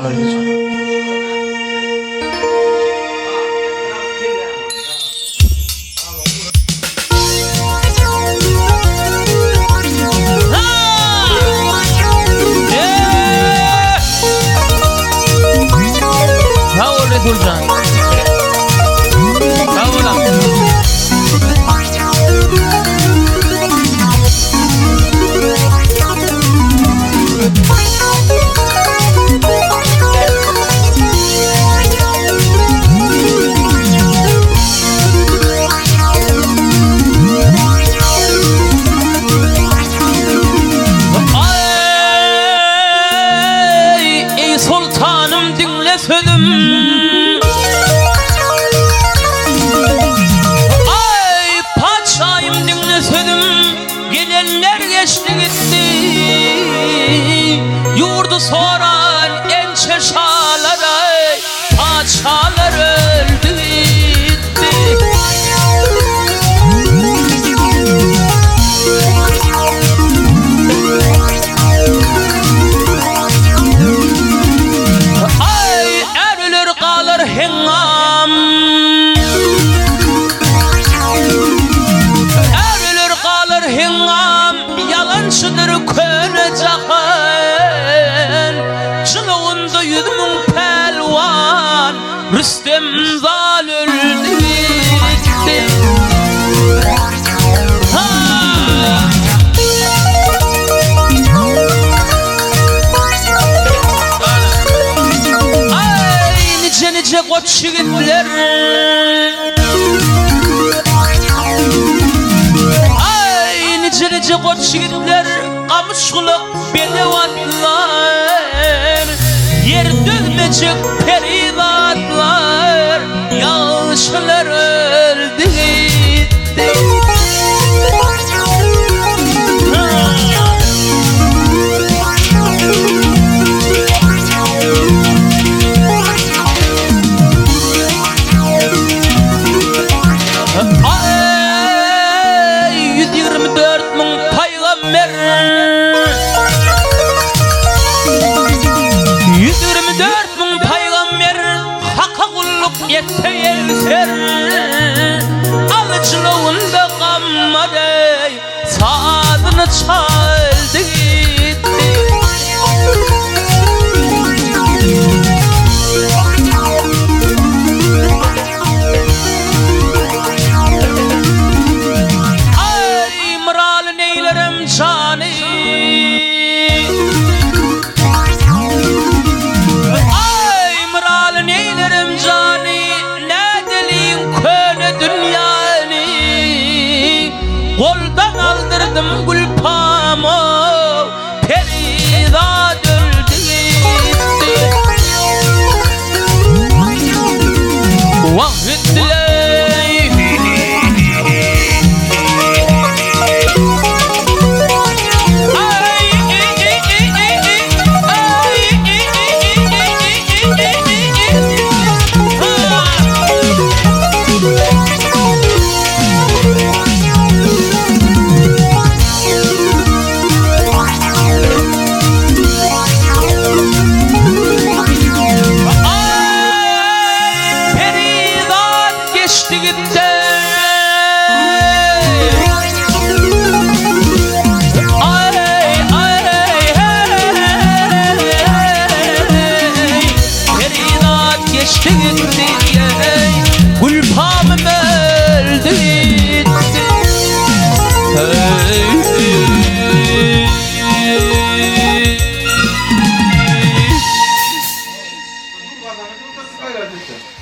Sag bol Resuljan. Sag bol Aý, eý soltanym diňle sözüm. Aý, patyşaýym diňle sözüm. Gelenler geçdi gitdi. Ýurdy soran ençe şalar aý, patyşalar öldi gitdi. Aý, är öler galar heňňam. Är öler galar heňňam, Ýalançydyr köne jahan. Jylawynda 100 000 pälwan, Rüstem zal öldi gitdi. Ha! Aý, nije-nije goç ýigitler. Aý, nije-nije goç ýigitler, Gamyş gulak bedew atlar, Ýer dözmejek perizatlar, Ýagşylar öldi gitdi. Aý, 124 000 pygamber. 124 000 pygamber Haka gulluk etse ýegser. Alyjylygynda gammar eý, sazyny çaldy gitdi. Aý, Myraly neýlerem jany. Aý, Myraly neýlerem jany, Nädeliň köne dünýäni. Goldan aldyrdym gülpama, Perizat öldi gitdi. Wah gitdi-leý. Aý, perizat geçdi gitdi. Aý, aý, hey, perizat geçdi gitdi. Ey, gülpamym öldi gitdi. Hey. Dur, gazaňy dur, gaýrat etsin.